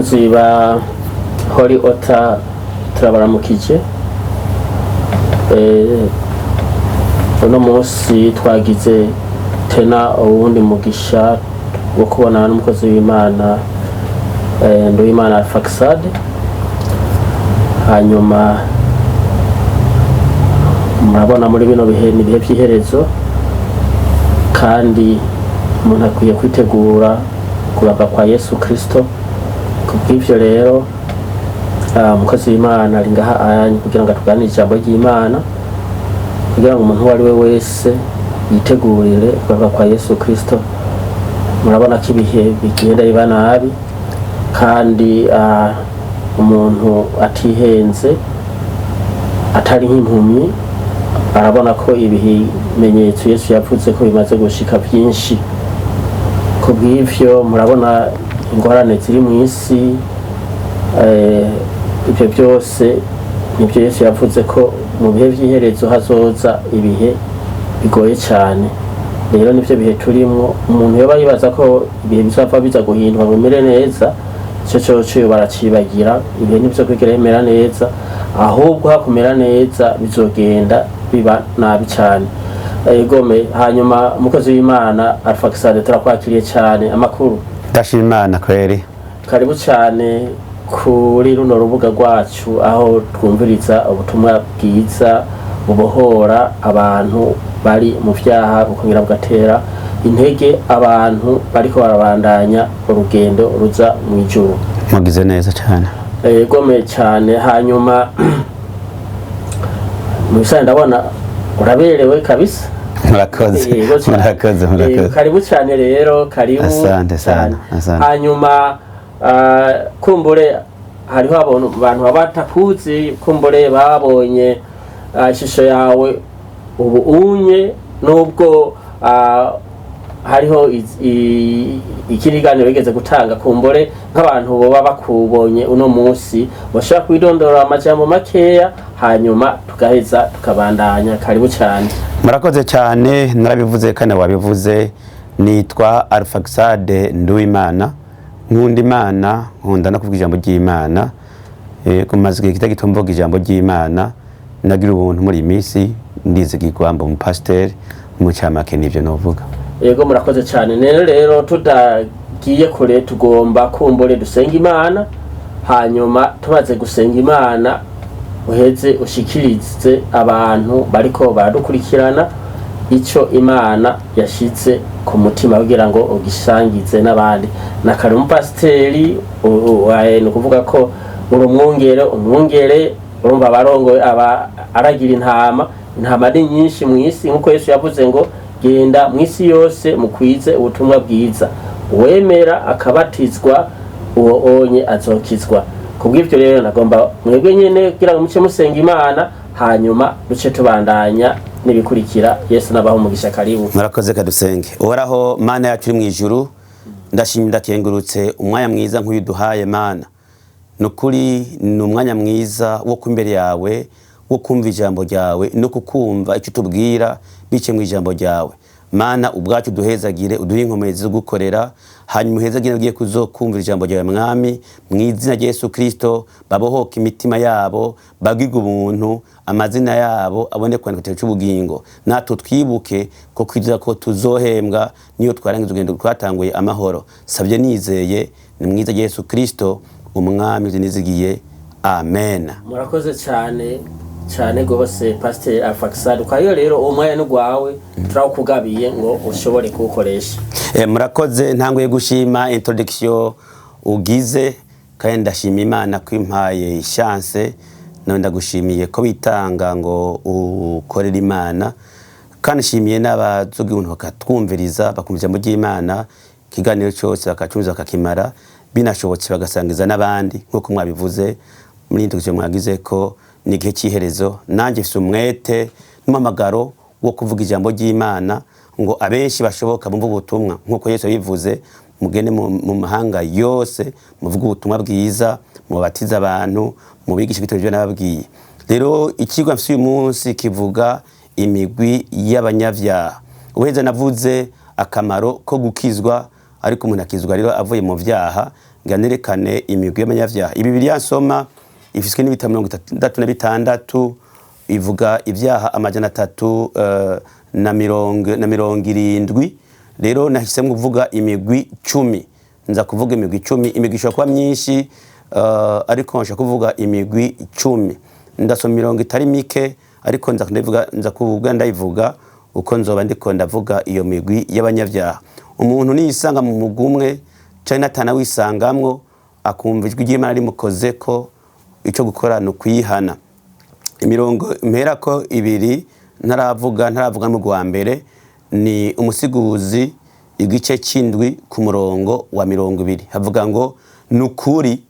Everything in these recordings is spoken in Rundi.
Abakunzi ba Holy Altar, turabaramukije. Uno munsi twagize tena uwundi mugisha wo kubonana n'umukozi w'Imana Nduwimana Alphaxad. Hanyuma murabona muri bino bihe ni ibihe by'iherezo, kandi umuntu akwiye kwitegura kugaruka kwa Yesu Kristo. Kubw'ivyo rero, umukozi w'Imana ari ngaha anye kugira ngo atuganire ijambo ry'Imana, kugira ngo umuntu uwo ari we wese yitegurire kugaruka kwa Yesu Kristo. Murabona ko ibihe bigenda biba nabi, kandi umuntu atihenze, atari nk'impumyi, arabona ko ibimenyetso Yesu yavuze ko bimaze gushika byinshi. Kubw'ivyo murabona ingorane ziri mu isi. Ibyo byose nibyo Yesu yavuze ko mu bihe by'iherezo hazoza ibihe bigoye cyane. Rero nivyo bihe turimwo. Umuntu yoba yibaza ko ibihe bizava biza guhinduka ngo bimere neza, ico coco baracibagira. Ibihe nivyo kwigera bimera neza, ahubwo hakumera neza bizogenda biba nabi cyane. Egome. Hanyuma umukozi w'Imana Alphaxad, turakwakiriye cyane. Amakuru? Ndashima Imana kweri. Karibu cyane kuri runo rubuga rwacu, aho twumviriza ubutumwa bwiza bubohora abantu bari mu vyaha, bukongera bugatera intege abantu bariko barabandanya urugendo ruza mu ijuru. Mugize neza cyane. Egome cyane. Hanyuma mu bisanzwe ndabona uraberewe kabisa. Murakoze. Yego cyane. Murakoze, murakoze. Karibu cyane rero, karibu. Asante sana. Cyane. Asante. Hanyuma kumbure hariho abantu baba batakuzi, kumbure babonye ishusho yawe ubu unye, nubwo hariho ikindi kiganiro bigeze gutanga. Kumbure nk'abantu boba bakubonye uno munsi, bashobora kwidondora amajambo makeya, hanyuma tugaheza tukabandanya. Karibu cyane. Murakoze cyane. Narabivuze kandi wabivuze, nitwa Alphaxade Nduwimana. Nkunda Imana, nkunda no kuvuga ijambo ry'Imana. Kumaze igihe kitari gito mvuga ijambo ry'Imana. Nagira ubuntu muri iyi minsi ndizigirwa mba umupasiteri. Mu cyamake nivyo novuga. Yego, murakoze cyane. Rero tudagiye kure, tugomba kumbure dusenga Imana, hanyuma tumaze gusenga Imana uheze ushikirize abantu bariko baradukurikirana ico Imana yashitse ku mutima kugira ngo ugisangize n'abandi. Na kare umupasiteri, ni ukuvuga ko uri umwungere. Umwungere urumva abarongoye, aba aragira intama. Intama ni nyinshi mu isi, nk'uko Yesu yavuze ngo: "Genda mu isi yose mukwize ubutumwa bwiza, uwemera akabatizwa uwo onye azokizwa." Kubw'ivyo rero nagomba mwebwe nyene kugira ngo muce musenga Imana, hanyuma duce tubandanya n'ibikurikira. Yesu nabaho umugisha. Karibu. Murakoze. Kadusenge. Uhoraho Mana yacu uri mu ijuru, ndashimye, ndakengurutse umwanya mwiza nk'uyu duhaye. Mana, ni ukuri ni umwanya mwiza wo kuba imbere yawe, wo kumva ijambo ryawe no kukumva icyo utubwira biciye mu ijambo ryawe. Mana, ubwacu duhezagire, uduhe inkomezi zo gukorera, hanyuma uhezagire ugiye kuzokumva ijambo ryawe. Mwami, mu izina rya Yesu Kristo, babohoke imitima yabo, bagirwe ubuntu, amazina yabo abone kwandika igitabo cy'ubugingo. Natwe twibuke ko kwizera ko tuzohembwa niyo twarangiza urugendo twatanguye amahoro. Sabye nizeye, ni mu izina rya Yesu Kristo Umwami nizigiye, amen. Murakoze cyane cyane rwose, Pasiteri Alphaxad. Kwa rero uwo mwanya ni rwawe, turawukugabiye ngo ushobore kuwukoresha. Murakoze. Ntanguye gushima introduction ugize, kandi ndashima Imana ko impaye chance. Nawe ndagushimiye ko witanga ngo ukorere Imana, kandi nshimiye n'abazoga ibintu bakatwumviriza, bakumva ijambo ry'Imana ikiganiro cyose bakacumviza bakakimara, binashobotse bagasangiza n'abandi. Nk'uko mwabivuze muri introduction mwagize ko ni igihe cy'iherezo, nanjye mfise umwete n'umuhamagaro wo kuvuga ijambo ry'Imana ngo abenshi bashoboka bumve ubutumwa, nk'uko Yesu yabivuze: "Mugende mu mahanga yose, muvuge ubutumwa bwiza, mubatize abantu, mubigishe ibitabo ibyo nababwiye." Rero ikigwa mfise uyu munsi kivuga imigwi y'abanyabyaha. Ubuheza navuze akamaro ko gukizwa, ariko umuntu akizwa rero avuye mu vyaha. Ngira nerekane imigwi y'abanyavyaha. Bibiliya nsoma ifiswe n'ibitabo 66, ivuga ibyaha 370. Rero nahisemo kuvuga imigwi 10. Nza kuvuga imigwi 10. Imigwi ishobora kuba myinshi, ariko nshobora kuvuga imigwi 10. Ndasoma imirongo itari mike, ariko nza ndavuga, nza kuvuga, ndayivuga uko nzoba ndiko ndavuga iyo migwi y'abanyabyaha. Umuntu niyisanga mu mugwi umwe canke atanawisangamwo, akumva ijwi ry'Imana rimukozeko, ico gukora ni ukwihana. Imirongo mperako ibiri ntaravuga n'umugwi wa mbere ni Umusiguzi igice c'indwi ku murongo wa 20. Havuga ngo: "Ni ukuri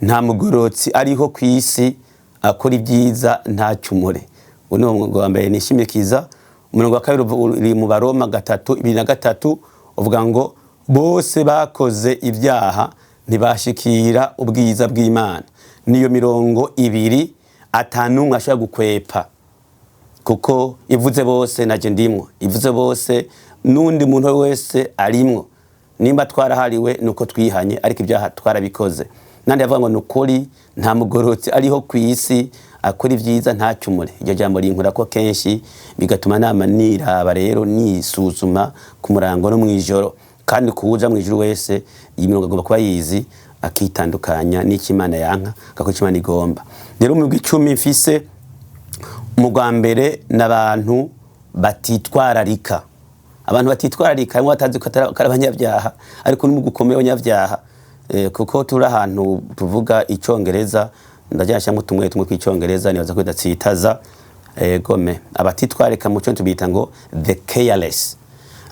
nta mugorotsi ariho ku isi akora ibyiza ntacumure." Uwo ni umurongo wa mbere nishimikiza. Umurongo wa kabiri uri mu Baroma 3:23, uvuga ngo: "Bose bakoze ibyaha, ntibashikira ubwiza bw'Imana." Niyo mirongo ibiri atanumwe ashobora gukwepa, kuko ivuze bose naje ndimwo, ivuze bose n'undi muntu wese arimwo. Nimba twarahariwe nuko twihanye, ariko ibyaha twarabikoze. Nandi yavuga ngo: "Ni ukuri nta mugorotsi ariho ku isi akora ibyiza ntacumure." Iryo jambo rinkura ko kenshi, bigatuma nama niraba rero nisuzuma ku murango no mw'ijoro. Kandi kuwuja mw'ijuru wese iyi mirongo agomba kuba yizi, akitandukanya n'icyo Imana yanka, agakora icyo Imana igomba. Rero umugwi 10 mfise, mu rwa mbere n'abantu batitwararika. Abantu batitwararika harimo batazi ko ari abanyabyaha, ariko n'umugwi ukomeye w'abanyabyaha. Kuko turi ahantu tuvuga Icongereza, ndajyashyiramo tumwe tumwe tw'Icongereza, nibaza ko bidatsitaza. Gome abatitwararika mu cyo tubita ngo the careless.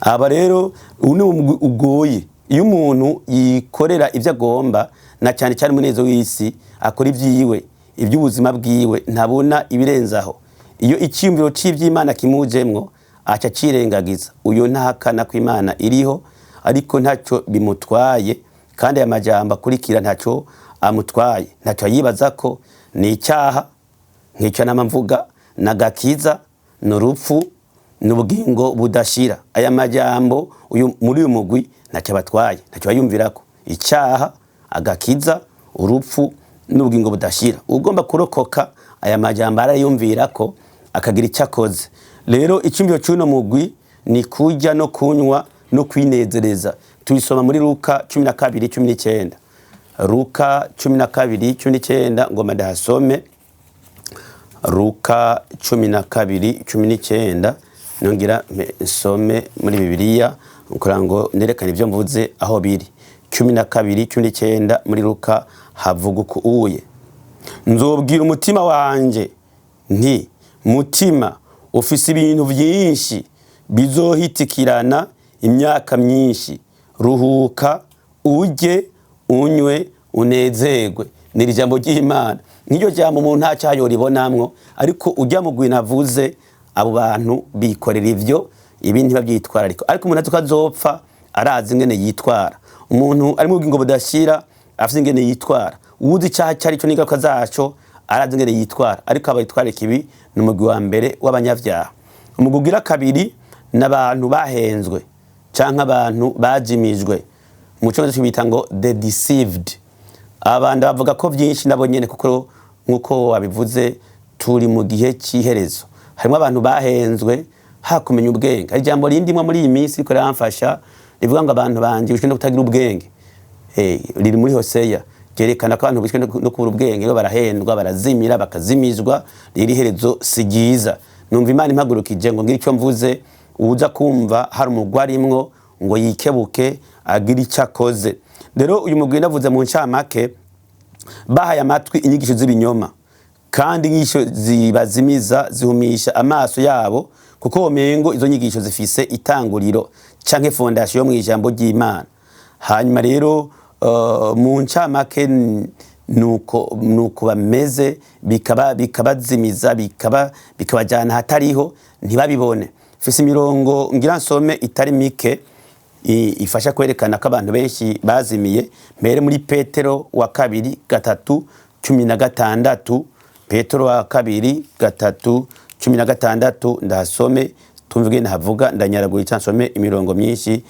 Aba rero ubu ni umugwi ugoye. Iyo umuntu yikorera ibyo agomba, na cyane cyane umunezero w'isi, akora ibyiwe, iby'ubuzima bwiwe, ntabona ibirenzaho. Iyo icyiyumviro cy'iby'Imana kimujemwo, aca acirengagiza. Uyu ntahakana ko Imana iriho, ariko ntacyo bimutwaye. Kandi aya majambo akurikira ntacyo amutwaye, ntacyo yibaza ko ni icyaha, nk'icyo nama mvuga, n'agakiza, ni urupfu, n'ubugingo budashira. Aya majambo uyu muri uyu mugwi ntacyo abatwaye, ntacyo bayumvirako: icyaha, agakiza, urupfu n'ubugingo budashira. Ugomba kurokoka aya majambo arayumvira ko akagira icyo akoze. Rero icyumviro cy'uno mugwi ni kurya no kunywa no kwinezereza. Tubisoma muri Luka 12:19. Luka 12:19, ngoma ndahasome. Luka 12:19, nongera nsome muri Bibiliya kugira ngo nerekane ibyo mvuze aho biri. 12:19 muri Luka havuga uku uye: "Nzobwira umutima wanje nti: Mutima, ufise ibintu byinshi bizohitikirana imyaka myinshi, ruhuka, urye, unywe, unezerwe." Ni ijambo ry'Imana. Nk'iryo jambo umuntu nta cyaha yoribonamwo, ariko ujya mu gwina avuze abo bantu bikorera ivyo, ibindi ntibabyitwararika. Ariko umuntu azi ko azopfa, arazi ingene yitwara. Umuntu ari mu bugingo budashira afise ingene yitwara. Uwuzi icyaha icyo ari cyo n'ingaruka zaco arazi ingene yitwara. Ariko abayitwararika ibi ni umugwi wa mbere w'abanyabyaha. Umugwi ugira kabiri ni abantu bahenzwe canke abantu bajimijwe, mu cyongereza bita ngo the deceived. Abantu bavuga ko byinshi nabo nyene, kuko nk'uko wabivuze turi mu gihe cy'iherezo, harimo abantu bahenzwe hakumenya ubwenge. Hari ijambo rindimwe muri iyi minsi riko riramfasha, rivuga ngo: "Abantu banje bishwe no kutagira ubwenge." Riri muri Hoseya, ryerekana ko abantu bishwe no kubura ubwenge, rero barahendwa, barazimira, bakazimizwa. Riri iherezo si ryiza. Numva Imana impagurukije ngo ngire icyo mvuze, uza kumva hari umugwi arimwo ngo yikebuke, agire icyo akoze. Rero uyu mugwi navuze mu ncamake, bahaye amatwi inyigisho z'ibinyoma, kandi inyigisho zibazimiza, zihumisha amaso yabo, kuko womengo izo nyigisho zifise itanguriro canke fondation yo mu ijambo ry'Imana. Hanyuma rero mu ncamake nuko bameze, bikabazimiza, bikabajyana ahatariho, ntibabibone. Mfise imirongo ngira nsome itari mike ifasha kwerekana ko abantu benshi bazimiye. Mbere muri Petero wa kabiri 3:16. Petero wa kabiri 3:16, ndahasome tumve nahavuga. Ndanyaraguye cyangwa nsome imirongo myinshi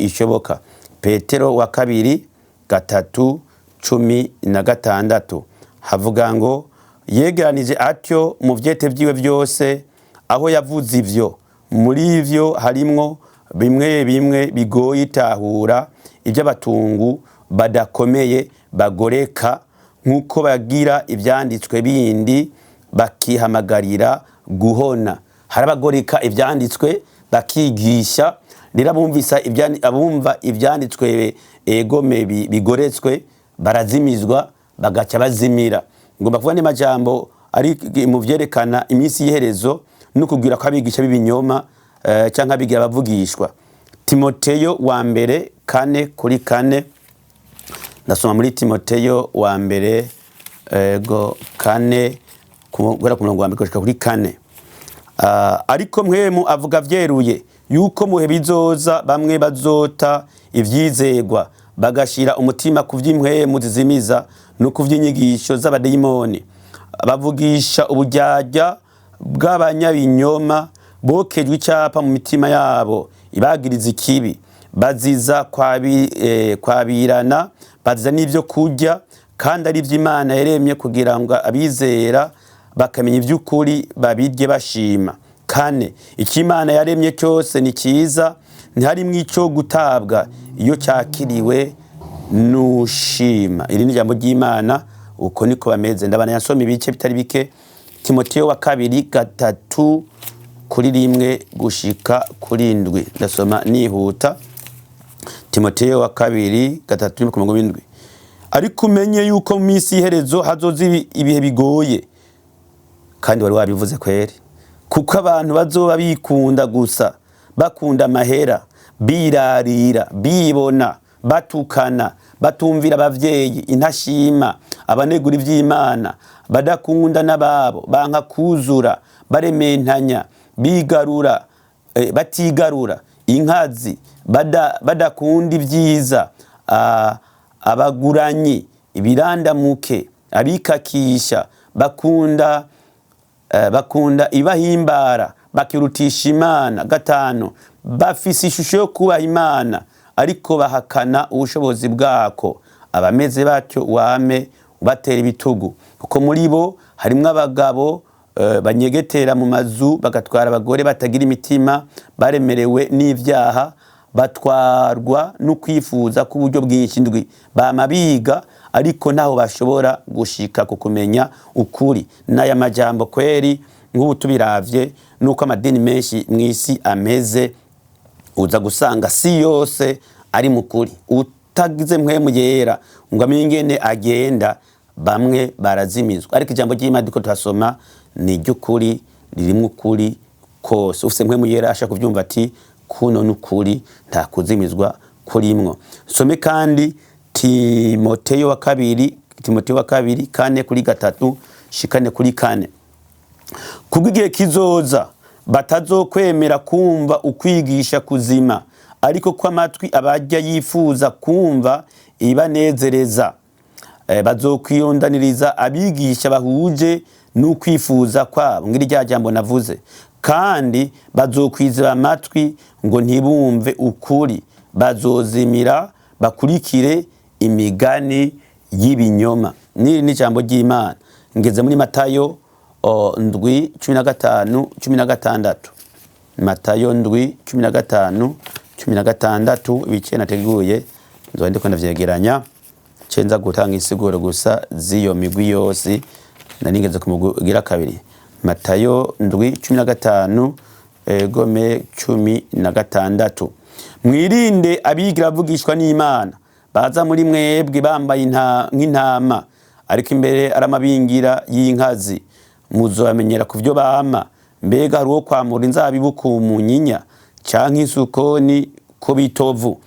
ishoboka. Petero wa kabiri 3:16 havuga ngo yegeranije atyo mu vyete vyiwe vyose aho yavuze ivyo. Muri ivyo harimwo bimwe bimwe bigoye itahura, iby'abatungu badakomeye bagoreka nk'uko bagira ivyanditswe bindi, bakihamagarira guhona. Hari abagoreka ivyanditswe bakigisha. Rero abumva ivyanditswe egome bigoretswe barazimizwa, bagaca bazimira. Ngomba kuvuga n'amajambo ari mu vyerekana iminsi y'iherezo no kugira ko abigisha b'ibinyoma canke abigira abavugishwa. Timoteyo wa mbere 4:4. Ndasoma muri Timoteyo wa mbere ego 4, guhera ku murongo wa mbere gushika kuri 4. Ariko Mpwemu avuga vyeruye yuko muhe bizoza bamwe bazota ivyizegwa, bagashira umutima ku vy'impwemu zizimiza no ku vy'inyigisho z'abadayimoni, bavugisha uburyarya bw'abanyabinyoma, bokejwe icapa mu mitima yabo ibagiriza ikibi, baziza kwabirana, baziza n'ivyo kurya kandi ari ivy'Imana yaremye, kugira ngo abizera bakamenya ivy'ukuri babirye bashima. 4, icyo Imana yaremye cyose ni cyiza, ntiharimwo ico gutabwa iyo cyakiriwe n'ushima. Iri ni ijambo ry'Imana, uko niko bameze. Ndabana yasoma ibice bitari bike. Timoteyo wa kabiri 3:1 gushika kuri 7. Ndasoma nihuta. Timoteyo wa kabiri 3:7. Ariko umenye yuko mu minsi y'iherezo hazoza ibihe bigoye, kandi wari wabivuze kweri, kuko abantu bazoba bikunda gusa, bakunda amahera, birarira, bibona, batukana, batumvira abavyeyi, intashima, abanegura ivy'Imana, badakunda n'ababo, banka kuzura, barementanya, bigarura, batigarura, inkazi, badakunda ibyiza, abaguranyi, ibirandamuke, abikakisha, bakunda ibahimbara, bakirutisha Imana. 5, bafise ishusho yo kubaha Imana, ariko bahakana ubushobozi bwako. Abameze batyo wame ubatera ibitugu, kuko muri bo harimwo abagabo banyegetera mu mazu, bagatwara abagore batagira imitima, baremerewe n'ivyaha, batwarwa no kwifuza k'uburyo bwinshi. 7, bama biga, ariko ntaho bashobora gushika ku kumenya ukuri. N'aya majambo kweri, nk'ubu tubiravye nuko amadini menshi mw'isi ameze, uza gusanga si yose ari mu kuri. Utagize Mpwemu Yera ngo amenye ingene agenda, bamwe barazimizwa. Ariko ijambo ry'Imana turiko turasoma ni iry'ukuri, ririmwo ukuri kose. Ufise Mpwemu Yera ashaka kuvyumva ati kuno n'ukuri, nta kuzimizwa kurimwo. Some kandi Timoteyo wa kabiri, Timoteyo wa kabiri 4:3 shikane kuri 4. Kubw'igihe kizoza batazokwemera kumva ukwigisha kuzima, ariko ko amatwi abajya yifuza kumva ibanezereza, bazokwiyondaniriza abigisha bahuje n'ukwifuza kwabo, ngira rya jambo navuze, kandi bazokwizera amatwi ngo ntibumve ukuri, bazozimira bakurikire imigani y'ibinyoma. Niri ni ijambo ry'Imana. Ngeze muri Matayo 7:15-16. Matayo 7:15-16. Ibice nateguye nzoba ndiko ndavyegeranya, cenza gutanga insiguro gusa z'iyo migwi yose. Nari ngeze ku mugwi ugira kabiri. Matayo 7:15 egome 16. Mwirinde abigira bavugishwa n'Imana, baza muri mwebwe bambaye nk'intama, ariko imbere ari amabingira y'inkazi. Muzobamenyera ku vyo bama. Mbega hari uwo kwamura inzabibu ku munyinya, canke isukoni ku bitovu?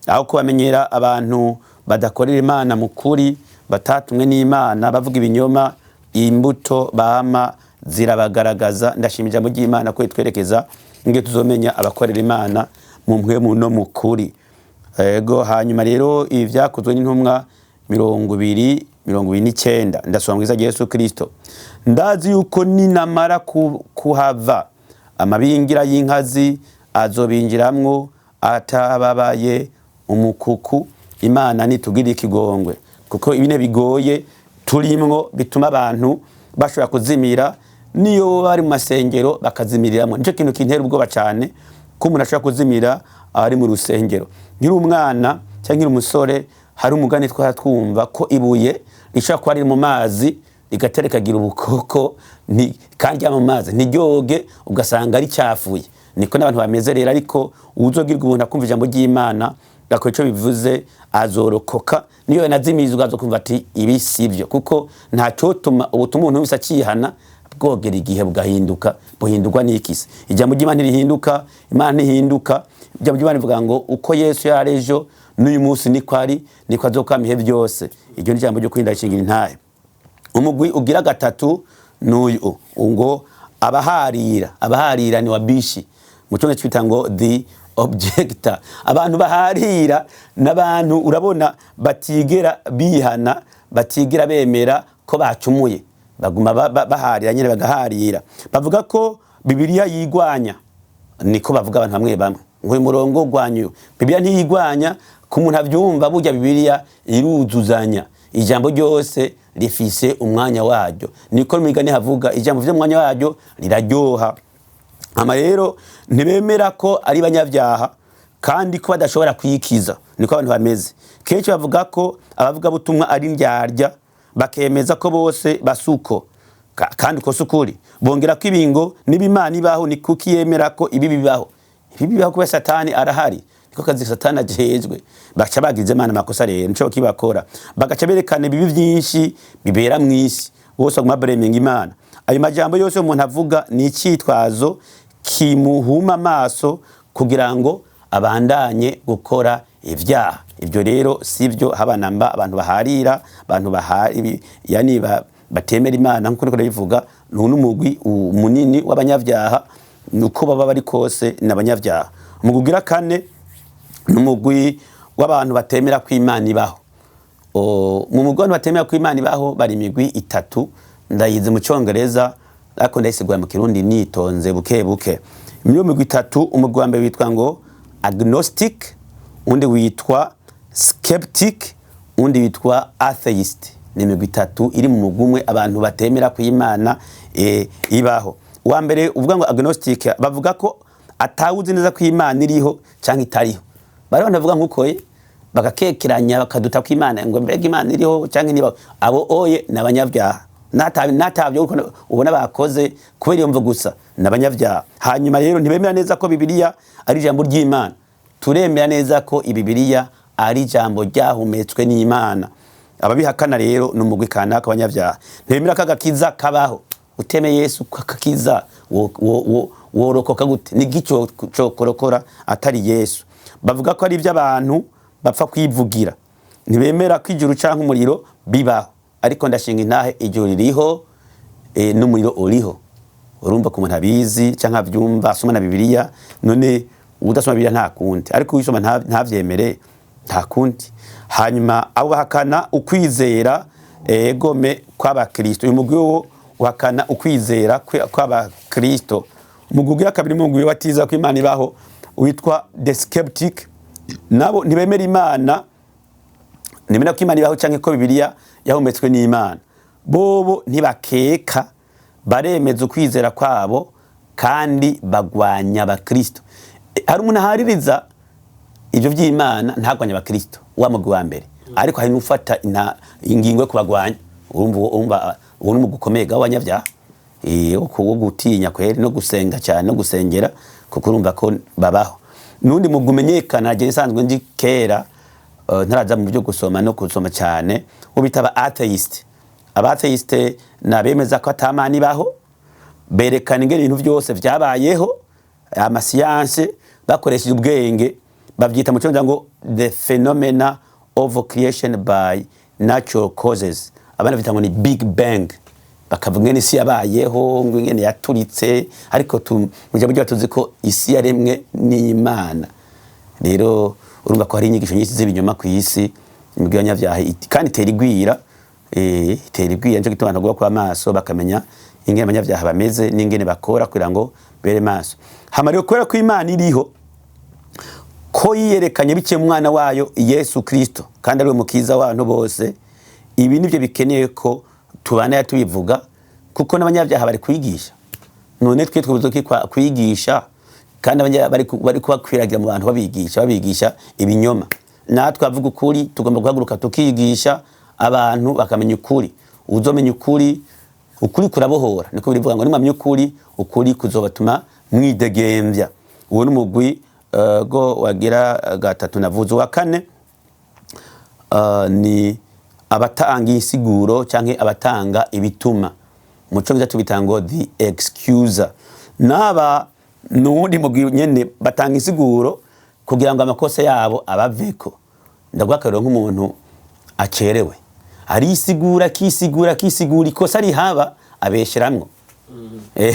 Aho kubamenyera abantu badakorera Imana mu kuri, batatumwe n'Imana, bavuga ibinyoma, imbuto bama zirabagaragaza. Ndashima ijambo ry'Imana ko itwerekeza nge tuzomenya abakorera Imana mu mpwemu no mu kuri. Ego, hanyuma rero ibi vyakozwe n'intumwa 20:29. Ndasoma mu izina rya Yesu Kristo. Ndazi yuko ninamara kuhava, amabingira y'inkazi azobinjiramwo atababaye. Umukuku Imana nitugirire ikigongwe, kuko ibine bigoye turimwo bituma abantu bashobora kuzimira, niyo bari mu masengero bakazimiriramwo. Nico kintu kintera ubwoba cyane, ko umuntu ashobora kuzimira ari mu rusengero. Nkiri umwana cyangwa nkiri umusore, hari umugani twara twumva ko ibuye rishobora kuba riri mu mazi rigatera rikagira ubukoko kandi mu mazi ntiryoge, ugasanga ricafuye. Niko n'abantu bameze rero. Ariko uwuzogirwa ubuntu akumva ijambo ry'Imana, gakora ico bivuze, azorokoka. Niyo yanazimizwa azokumva ati ibi sivyo, kuko nta cotuma ubutumwa umuntu wese akihana bwogera igihe bugahinduka. Buhindurwa n'ikisi? Ijambo ry'Imana ntirihinduka, Imana ntihinduka. Ijambo ry'Imana rivuga ngo uko Yesu yari ejo, n'uyu munsi niko ari, niko azokwama ibihe byose. Iryo ni ijambo ryo kwirinda ishingira intahe. Umugwi ugira gatatu n'uyu ngo abaharira. Abaharira ni wabishi, mu cyongereza twita ngo the objector. Abantu baharira n'abantu urabona batigera bihana, batigera bemera ko bacumuye, baguma baharira nyine, bagaharira. Bavuga ko Bibiliya yigwanya, niko bavuga abantu bamwe bamwe, ngo uyu murongo ugwanya uyu. Bibiliya ntiyigwanya ku muntu abyumva. Burya Bibiliya iruzuzanya, ijambo ryose rifise umwanya waryo. Niko mu migani havuga, ijambo vy'umwanya waryo riraryoha. Ama rero ntibemera ko ari banyabyaha kandi ko badashobora kwikiza. Niko abantu bameze. Kenshi bavuga ko abavugabutumwa ari indyarya, bakemeza ko bose basuko. Kandi uko si ukuri. Bongera ko ibingo niba Imana ibaho, ni kuki yemera ko ibi bibaho? Ibi bibaho kubera Satani arahari, niko kazi Satani ajejwe. Baca bagize Imana amakosa rero, nico kibakora. Bagaca berekana ibibi byinshi bibera mu isi, bose baguma blaminga Imana. Ayo majambo yose umuntu avuga ni icyitwazo kimuhuma amaso kugira ngo abandanye gukora ibyaha. Ibyo rero si byo habanamba. Abantu baharira, abantu bahari, yani batemera Imana nkuko niko ndabivuga, ni n'umugwi munini w'abanyabyaha. Nuko baba bari kose ni abanyabyaha. Umugwi ugira kane ni umugwi w'abantu batemera ko Imana ibaho. Mu mugwi w'abantu batemera ko Imana ibaho bari imigwi itatu. Ndayize mu Cyongereza, ariko ndayisigura mu Kirundi nitonze buke buke. Muri iyo migwi itatu, umugwi wa mbere witwa ngo agnostic, undi witwa skeptic, undi witwa atheist. Ni imigwi itatu iri mu mugwi umwe, abantu batemera ko Imana ibaho. Uwa mbere uvuga ngo agnostic, bavuga ko atawuzi neza ko Imana iriho cyangwa itariho. Bari abantu bavuga nkuko ye bagakekeranya, bakaduta ko Imana, ngo mbega Imana iriho cyangwa niba. Abo oye ni abanyabyaha. Natabyo uko ubona bakoze kubera iyo mvo gusa, ni abanyabyaha. Hanyuma rero ntibemera neza ko Bibiliya ari ijambo ry'Imana. Turemera neza ko Ibibiliya ari ijambo ryahumetswe n'Imana. Ababihakana rero ni umugwi kanaka abanyabyaha. Ntibemera ko agakiza kabaho. Uteme Yesu akakiza, worokoka gute? Ni gico cokorokora atari Yesu? Bavuga ko ari iby'abantu bapfa kwivugira. Ntibemera ko ijuru canke umuriro bibaho. Ariko ndashinga intahe, ijuru ririho n'umuriro uriho. Urumva ko umuntu abizi canke avyumva asoma na Bibiliya. None udasoma Bibiliya nta kundi, ariko uyisoma ntavyemere, nta kundi. Hanyuma abo bahakana ukwizera egome kw'abakristo. Uyu mugwi wo uhakana ukwizera kw'abakristo. Umugwi ugira kabiri, mugwi watiza ko Imana ibaho, witwa the skeptic. Nabo ntibemera Imana, ntibemera ko Imana ibaho canke ko Bibiliya yahumetswe n'Imana. Bobo ntibakeka, baremeza ukwizera kwabo kandi bagwanya abakristo. Hari umuntu ahaririza ibyo by'Imana ntagwanya abakristo, wa mugwi wa mbere, ariko hari n'ufata ingingo yo kubagwanya. Urumva uwo ni umugwi ukomeye w'abanyabyaha, wo gutinya kweri, no gusenga cyane, no gusengera, kuko urumva ko babaho. N'undi mugwi umenyekana, je nsanzwe nzi kera, ntaraza mu byo gusoma no gusoma cyane, wo bita aba atheist. Aba atheist ni abemeza ko ata Mana ibaho. Berekana ingene ibintu byose vyabayeho, amasiyanse, bakoresheje ubwenge. Bavyita mu Cyongereza ngo the phenomena of creation by natural causes, abana bita ngo ni Big Bang. Bakavuga ingene isi yabayeho, ngo ingene yaturitse. Ariko mu jambo ryacu tuzi ko isi yaremwe n'Imana. Rero urumva ko hari inyigisho nyinshi z'ibinyoma ku isi. Imigwi y'abanyabyaha kandi itera igwira, itera igwira. Nico gituma abantu bagomba kuba maso, bakamenya ingene abanyabyaha bameze n'ingene bakora kugira ngo bere maso. Hama rero kubera ko Imana iriho, ko Ko yiyerekanye biciye mu mwana wayo Yesu Kristo, kandi ari we mukiza w'abantu bose. Ibi nibyo bikeneye ko tubana tubivuga, kuko n'abanyabyaha bari kwigisha. None twe twibuze kwigisha, kandi bari kubakwiragira mu bantu, babigisha ibinyoma. Natwe avuga ukuri tugomba guhaguruka tukigisha abantu bakamenya ukuri. Uzomenya ukuri, ukuri kurabohora. Niko birivuga ngo: "Nimwamenya ukuri, ukuri kuzobatuma mwidegembya." Uwo ni umugwi go wagira gatatu navuze. Uwa kane ni abatanga insiguro canke abatanga ibituma. Mu congereza tubita ngo the excuser. Naba nuwundi mugwi nyene batanga insiguro kugira ngo amakosa yabo abaveko. Ndaguha akarorero: nk'umuntu acerewe arisigura, akisigura, akisigura, ikosa rihaba abesheramwo,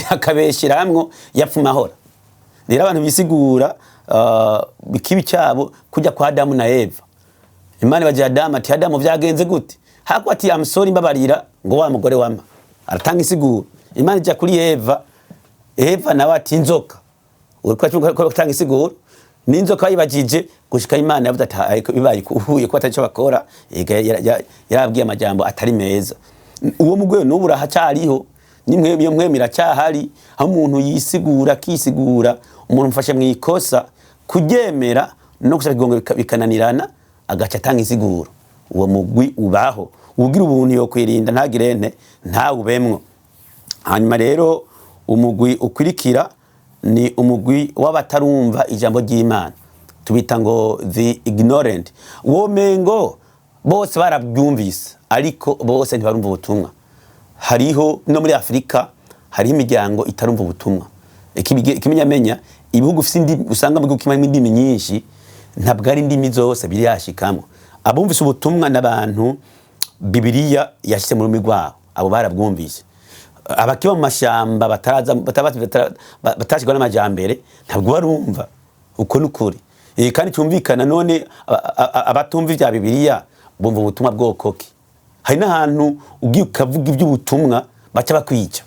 akabesheramwo yapfuma ahora. Rero abantu bisigura, ikibi cyabo kujya kwa Adamu na Eva. Imana ibagira Adamu ati: "Adamu, vyagenze gute?" Hako ati: "I'm sorry, mbabarira," ngo "wa mugore wampa." Aratanga insiguro. Imana ijya kuri Eva, Eva nawe ati: "Inzoka." Uriko gutanga insiguro n'inzoka yibagije, gushika Imana yavuze ati: "Ariko bibaye uhuye ko atari bakora." Ega yarabwiye amajambo atari meza. Uwo mugwe n'ubu urahacariho, nimwe iyo mwemera iracyahari, aho umuntu yisigura, akisigura. Umuntu mfashe mu ikosa, kuryemera no gusaba ikigongo bikananirana, agaca atanga insiguro. Uwo mugwi ubaho. Ugira ubuntu yokwirinda, ntagire nte, ntawubemwo. Hanyuma rero umugwi ukurikira ni umugwi w'abatarumva ijambo ry'Imana, tubita ngo the ignorant. Womengo bose barabyumvise, ariko bose ntibarumva ubutumwa. Hariho no muri Afurika hariho imiryango itarumva ubutumwa. Ikimenyamenya, ibihugu ufise indimi, usanga mu gihugu kimwe harimo indimi nyinshi, ntabwo ari indimi zose biriyashikamo. Abumvise ubutumwa n'abantu Bibiliya yashyize mu rurimi rwabo, abo barabwumvise. Abakiba mu mashamba bataraza, batashirwa n'amajambere, ntabwo barumva. Uko ni ukuri. Kandi cyumvikana. None abatumva ibya Bibiliya bumva ubutumwa bwoko ki? Hari n'ahantu ugiye ukavuga iby'ubutumwa baca bakwica,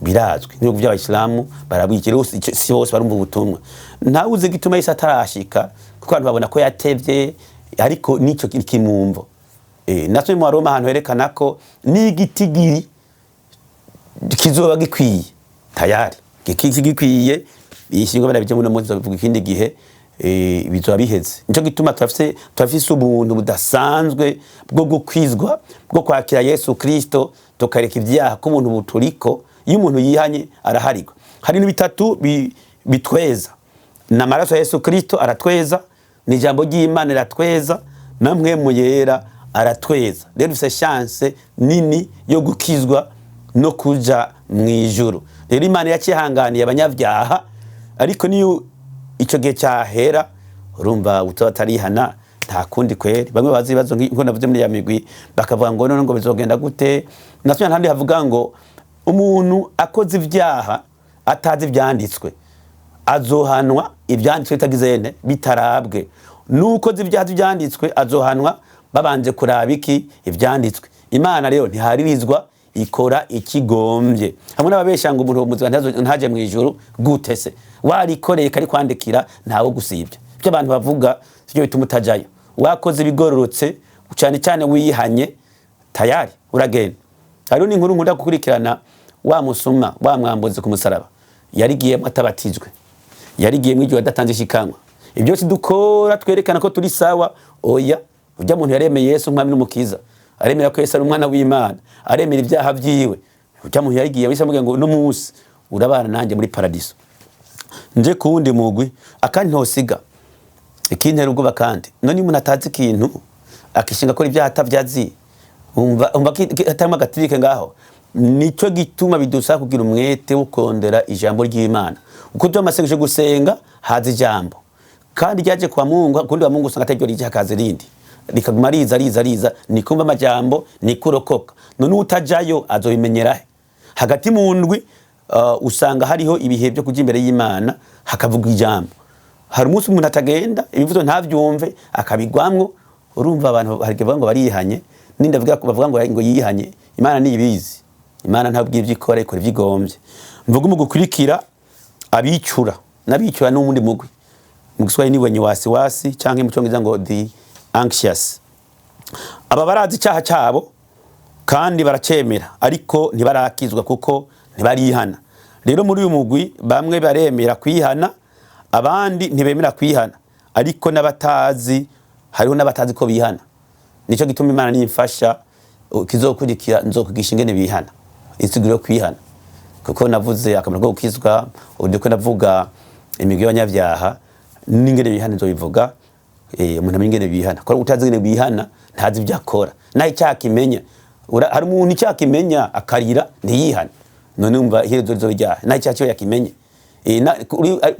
birazwi. N'ibihugu by'abayisilamu barabwica. Rero si bose barumva ubutumwa. Ntawe uzi igituma Yesu atarashika, kuko abantu babona ko yatevye, ariko nico kimumvo. Natwe mu Roma ahantu herekana ko n'igitigiri kizoba gikwiye, tayari gikwiye ishingo barabije muno munsi, bivuga ikindi gihe, bizoba biheze. Nico gituma turafise ubuntu budasanzwe bwo gukwizwa, bwo kwakira Yesu Kristo, tukareka ibyaha, ko ubuntu buturiko. Iyo umuntu yihanye araharigwa. Hari ibintu bitatu bitweza: ni amaraso ya Yesu Kristo aratweza, ni ijambo ry'Imana riratweza, na Mpwemu Yera aratweza. Rero dufise chance nini yo gukizwa no kuja mu ijuru. Rero Imana yacihanganiye abanyabyaha, ariko niyo ico gihe cyahera, urumva utaba atarihana, nta kundi kweri. Bamwe bazi ibibazo nko navuze muri ya migwi, bakavuga ngo: "None ngo bizogenda gute?" Nasubira ntandi havuga ngo umuntu akoze ibyaha atazi ibyanditswe azohanwa ibyanditswe bitagize nte, bitarabwe. Nuko ibyaha byanditswe azohanwa babanje kuraba iki? Ibyanditswe. Imana rero ntiharirizwa, ikora ikigombye. Hamwe n'ababesha ngo umuntu muzima ntaje mu ijuru, gute se warikoreye kari kwandikira? Ntawe gusibya ibyo abantu bavuga sibyo bituma utajayo. Wakoze ibigororotse, cyane cyane wiyihanye, tayari uragenda. Hariho n'inkuru nkunda gukurikirana, wa musuma, wa mwambuzi ku musaraba, yarigiyemo atabatijwe, yarigiyemo igihe adatanze ishikanwa. Ibyo dukora twerekana ko turi sawa, oya. Ujya muntu yaremeye Yesu umwami n'umukiza, aremera ko Yesu ari umwana w'Imana, aremera ibyaha byiwe. Ujya muntu yarigiye wese amubwira ngo: "Uno munsi urabana nanjye muri paradiso." Nje ku wundi mugwi akandi ntosiga ikintera ubwoba. Kandi none iyo umuntu atazi ikintu akishinga akora ibyaha atabyazi, umva hatarimo agatirike ngaho. Nicyo gituma bidusaba kugira umwete wo kondera ijambo ry'Imana. Uko tuba amasengesho, gusenga, haza ijambo kandi ryaje kwa Mungu. Kundi wa Mungu usanga ataryo rije, hakaza irindi, rikaguma riza, riza, riza. Nikumva amajambo nikurokoka. None utajayo azobimenyera he? Hagati mu ndwi usanga hariho ibihe byo kuja imbere y'Imana, hakavuga ijambo. Hari umunsi umuntu atagenda, ibivuzo ntavyumve, akabigwamwo. Urumva abantu hari igihe bavuga ngo barihanye, ninde avuga bavuga ngo yihanye? Imana niyibizi. Imana ntabwo ibyo ikora, ikora ibyo igombye. Mvuga mu gukurikira abicura n'abicura n'uwundi mugwi. Mu Giswahili ni wenye wasiwasi, canke mu Cyongereza ngo the anxious. Aba barazi icyaha cyabo kandi baracemera, ariko ntibarakizwa kuko ntibarihana. Rero muri uyu mugwi bamwe baremera kwihana, abandi ntibemera kwihana, ariko n'abatazi, hariho n'abatazi ko bihana. Nicyo gituma Imana nimfasha kizokurikira nzokwigisha ingene bihana, insiguro yo kwihana, kuko navuze akamaro ko gukizwa, uburyo ko navuga imigwi y'abanyabyaha n'ingene bihana nzobivuga. Umuntu amenya ingene bihana, kuko utazi ingene bihana ntazi ibyo akora, naho icyaha kimenya. Hari umuntu icyaha kimenya akarira ntiyihane, none umva iherezo rizoba iryahe naho icyaha kiba yakimenye?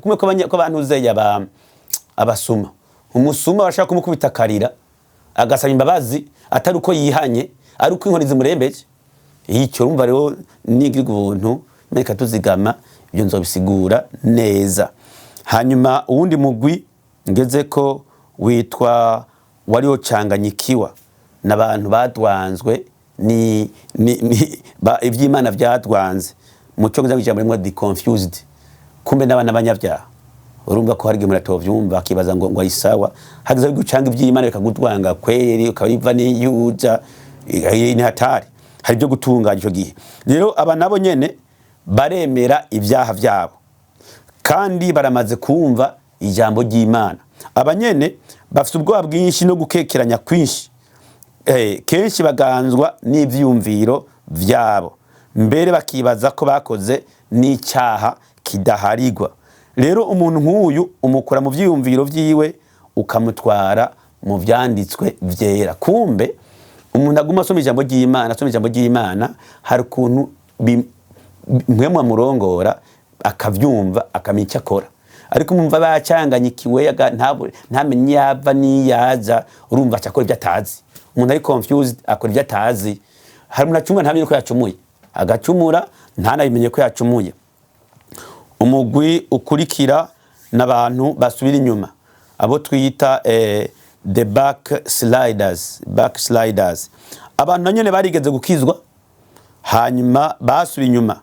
Kumwe kw'abantu uzeya abasuma, umusuma bashaka kumukubita akarira agasaba imbabazi, atari uko yihanye, ari uko inkoni zimurembeje. Icyo urumva rero nigirirwa ubuntu reka tuzigama, ibyo nzobisigura neza. Hanyuma uwundi mugwi ngeze ko witwa waliochanganyikiwa, n'abantu badwanzwe ni iby'Imana byadwanze. Mu Cyongereza ijambo rimwe, the confused. Kumbe n'abana b'abanyabyaha, urumva ko hari igihe umuntu atovyumva akibaza ngo ayisawa, hageze gucanga iby'Imana bikagutwanga kweri, ukabiva n'iyuja ni hatari. Hari ibyo gutunganya icyo gihe. Rero aba nabo nyene baremera ibyaha byabo kandi baramaze kumva ijambo ry'Imana. Aba nyene bafite ubwoba bwinshi no gukekeranya kwinshi. Kenshi baganzwa n'ivyumviro vyabo, mbere bakibaza ko bakoze n'icyaha kidaharigwa. Rero umuntu nk'uyu umukura mu vyiyumviro vyiwe ukamutwara mu vyanditswe vyera. Kumbe umuntu aguma asoma ijambo ry'Imana, asoma ijambo ry'Imana, hari ukuntu mwe murongora akavyumva, akamenya icyo akora. Ariko umva bacanganyikiwe, ntamenye iyo ava n'iyaza, urumva aca akora ibyo atazi. Umuntu ari confused akora ibyo atazi. Hari umuntu acumura ntamenye ko yacumuye, agacumura ntanabimenye ko yacumuye. Umugwi ukurikira n'abantu basubira inyuma, abo twita the backsliders. Backsliders, abantu na nyene barigeze gukizwa, hanyuma basubiye inyuma.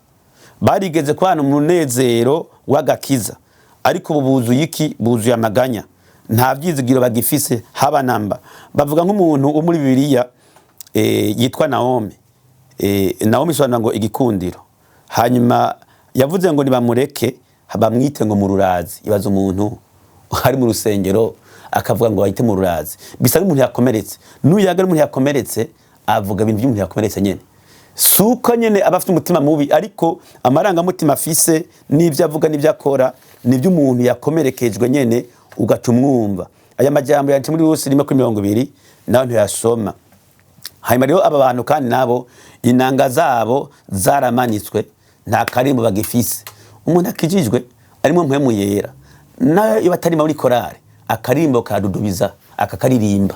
Barigeze kubana umunezero w'agakiza, ariko ubu buzuye iki? Buzuye amaganya, nta byizigiro bagifise haba namba. Bavuga nk'umuntu wo muri Bibiliya yitwa Naomi. Naomi isobanura ngo igikundiro. Hanyuma yavuze ngo nibamureke bamwite ngo mururazi. Ibaza umuntu ari mu rusengero akavuga ngo bahite mururazi, bisa n'umuntu yakomeretse. N'uyaga n'umuntu yakomeretse avuga ibintu by'umuntu yakomeretse nyene. Suko nyene aba afite umutima mubi, ariko amarangamutima afise n'ibyo avuga n'ibyo akora nibyo umuntu yakomerekejwe nyene, ugaca umwumva. Aya majambo yanditse muri Rusi 1:20, nawe ntuyasoma. Hanyuma rero aba bantu kandi nabo inanga zabo zaramanitswe, nta karimbo bagifise. Umuntu akijijwe arimo mpwemu yera, nayo iyo batari muri korale, akarimbo kadudubiza akakaririmba.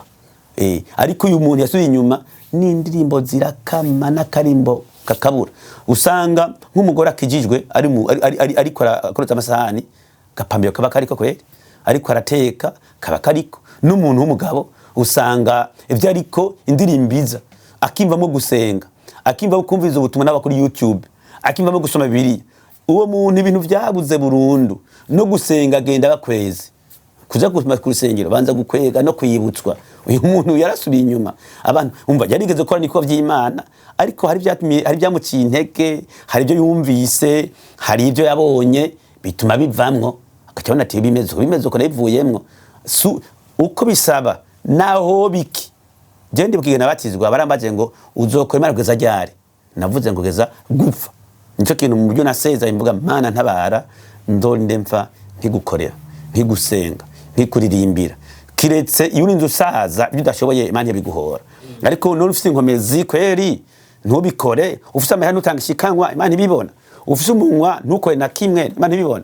Ariko uyu muntu yasubiye inyuma n'indirimbo zirakama n'akarimbo kakabura. Usanga nk'umugore akijijwe ari mu ari ariko arakoroza amasahani, gapambiro kaba kariko kweri, ariko arateka kaba kariko. N'umuntu w'umugabo usanga ibyo ariko indirimbo iza, akimvamo gusenga, akimvamo kumviriza ubutumwa n'aba kuri YouTube, akimvamo gusoma Bibiliya. Uwo muntu ibintu byabuze burundu, no gusenga agenda bakwezi kuja gusoma ku rusengero banza gukwega no kwibutswa. Uyu muntu yarasubiye inyuma. Abantu umva yarigeze gukora niko vy'Imana, ariko hari byatumye, hari byamuciye intege, hari ibyo yumvise, hari ibyo yabonye bituma bivamwo, akabona ati bimeze uko, bimeze uko, nabivuyemwo. Uko bisaba naho biki je ndibuka nabatizwa barambaje ngo uzokora Imana kugeza ryari? Navuze ngo kugeza gupfa. Nico kintu mu byo naseza imvuga, Mana ntabara ndonde mfa nkigukorera, nkigusenga, nkikuririmbira, kiretse iyo urinze usaza ibyo udashoboye Imana ntibiguhora. Ariko none ufite inkomezi kweri ntubikore, ufite amahera ntutanga ishikanwa, Imana ibibona, ufite umunwa ntukore na kimwe, Imana ibibona.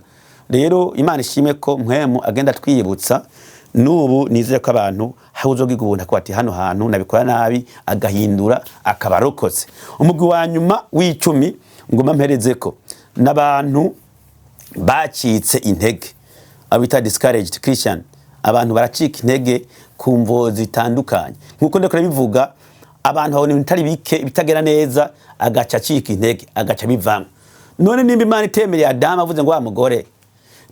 Rero Imana ishimwe ko mpwemu agenda twiyibutsa. N'ubu nizeye ko abantu hari uzogiga ubuntu akavuga ati hano hantu nabikora nabi, agahindura akaba arokotse. Umugwi wa nyuma w'icumi ngoma mperezeko n'abantu bacitse intege, abo bita discouraged Christian. Abantu baracika intege ku mvo zitandukanye, nkuko ndiko bivuga. Abantu babona ibintu bitari bike bitagera neza, agaca acika intege, agaca bivamwo. None nimba Imana itemereye Adamu avuze ngo wa mugore,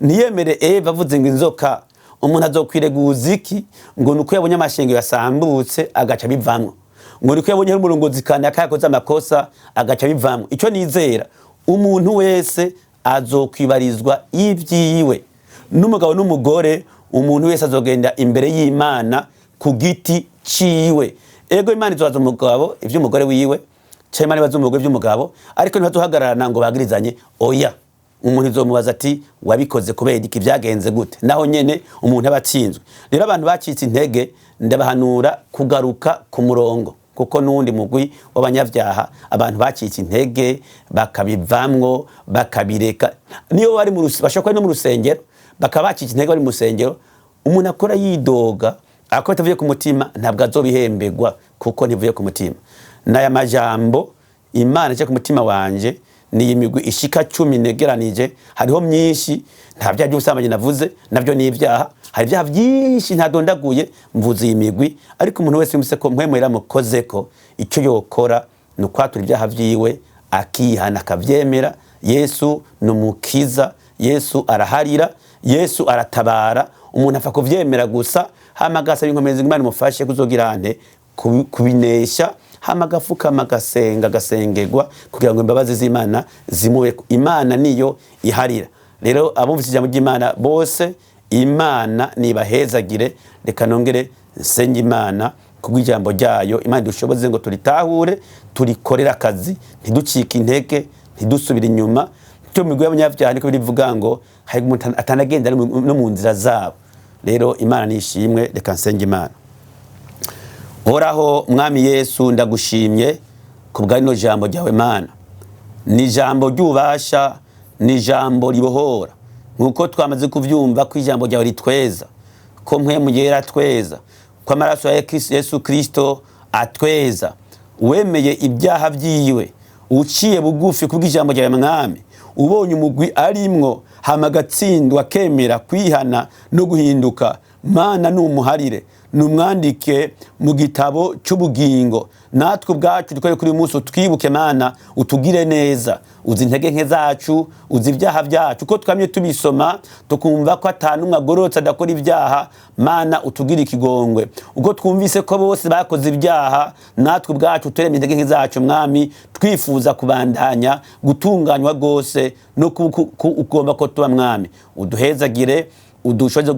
ntiyemere Eva avuze ngo inzoka, Umuntu azokwireguza iki ngo nuko yabonye amashengero yasambutse agaca bivamwo, ngo nuko yabonye hari umurongozi kanaka yakoze amakosa agaca bivamwo? Icyo nizera, umuntu wese azokwibarizwa ibyiwe, n'umugabo n'umugore. Umuntu wese azogenda imbere y'Imana ku giti ciwe. Ego, Imana izobaza umugabo ivy'umugore wiwe, canke Imana ibaza umugore ivy'umugabo, ariko ntibazohagararana ngo bagirizanye. Oya, umuntu izomubaza ati: "Wabikoze kubera iki? Byagenze gute?" Naho nyene umuntu aba atsinzwe. Rero abantu bacitse intege, ndabahanura kugaruka ku murongo, kuko n'uwundi mugwi w'abanyabyaha, abantu bacitse intege bakabivamwo, bakabireka. Niyo bari mu bashobora kuba bari no mu rusengero, bakaba bacitse intege bari mu rusengero. Umuntu akora yidoga, akora bitavuye ku mutima, ntabwo azobihemberwa, kuko ntivuye ku mutima. N'aya majambo Imana ije ku mutima wanje ni iyi migwi ishika 10 negeranije. Hariho myinshi, nta byaha by'ubusambanyi navuze, nabyo ni ibyaha. Hari ibyaha byinshi ntadondaguye, mvuze iyi migwi. Ariko umuntu wese yumvise ko Mpwemu yaramukozeko, icyo yokora ni ukwatura ibyaha vyiwe, akihana, akavyemera. Yesu ni umukiza, Yesu araharira, Yesu aratabara. Umuntu apfa kuvyemera gusa, hama agasaba inkomezi ngo Imana imufashe kuzogira ante kubinesha, hama agafukama, agasenga, agasengerwa kugira ngo imbabazi z'Imana zimube. Imana niyo iharira. Rero abumvise ijambo ry'Imana bose, Imana nibahezagire. Reka nongere nsenge Imana kubw'ijambo ryayo. Imana idushoboze ngo turitahure, turikorere akazi, ntiducike intege, ntidusubire inyuma. Cyo migwi y'abanyabyaha niko birivuga ngo hari umuntu atanagenda no mu nzira zabo. Rero Imana nishimwe. Reka nsenge Imana. Horaho Mwami Yesu, ndagushimye ku bwa rino jambo ryawe. Mana, ni ijambo ry'ububasha, ni ijambo ribohora, nk'uko twamaze kubyumva ko ijambo ryawe ritweza, ko Mpwemu Yera atweza, ko amaraso ya Yesu Kristo atweza. Wemeye ibyaha byiwe, uciye bugufi kubw'ijambo ryawe, Mwami, ubonye umugwi arimwo, hama agatsindwa, akemera kwihana no guhinduka, Mana, numuharire, numwandike mu gitabo cy'ubugingo. Natwe ubwacu dukore kuri uyu munsi, utwibuke Mana, utugire neza. Uzi intege nke zacu, uzi ibyaha byacu, uko twamye tubisoma tukumva ko atanumwe agororotse adakora ibyaha. Mana, utugire ikigongwe. Uko twumvise ko bose bakoze ibyaha, natwe ubwacu turemye intege nke zacu, Mwami, twifuza kubandanya gutunganywa rwose no ugomba ko tuba. Mwami, uduhezagire, udushoboze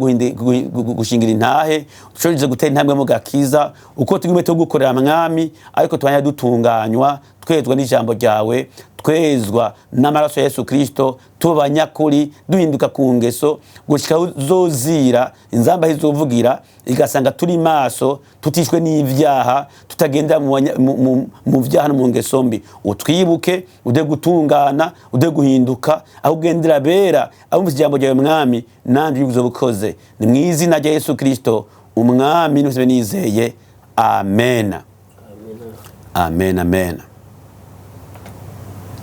gushingira intahe, udushoboze gutera intambwe mu gakiza uko tugime tugukorera, Mwami, ariko tubanya dutunganywa, twezwa n'ijambo ryawe, twezwa n'amaraso ya Yesu Kristo, tuba abanyakuri, duhinduka ku ngeso, gushika aho uzozira, inzamba aho izovugira igasanga turi maso, tutishwe n'ibyaha, tutagenda mu byaha no mu ngeso mbi. Utwibuke, ude gutungana, ude guhinduka, aho ugendera bera abumvise ijambo ryawe. Mwami, nanje uzobukoze, ni mu izina rya Yesu Kristo Umwami nuse nizeye, amen. Amen, amen.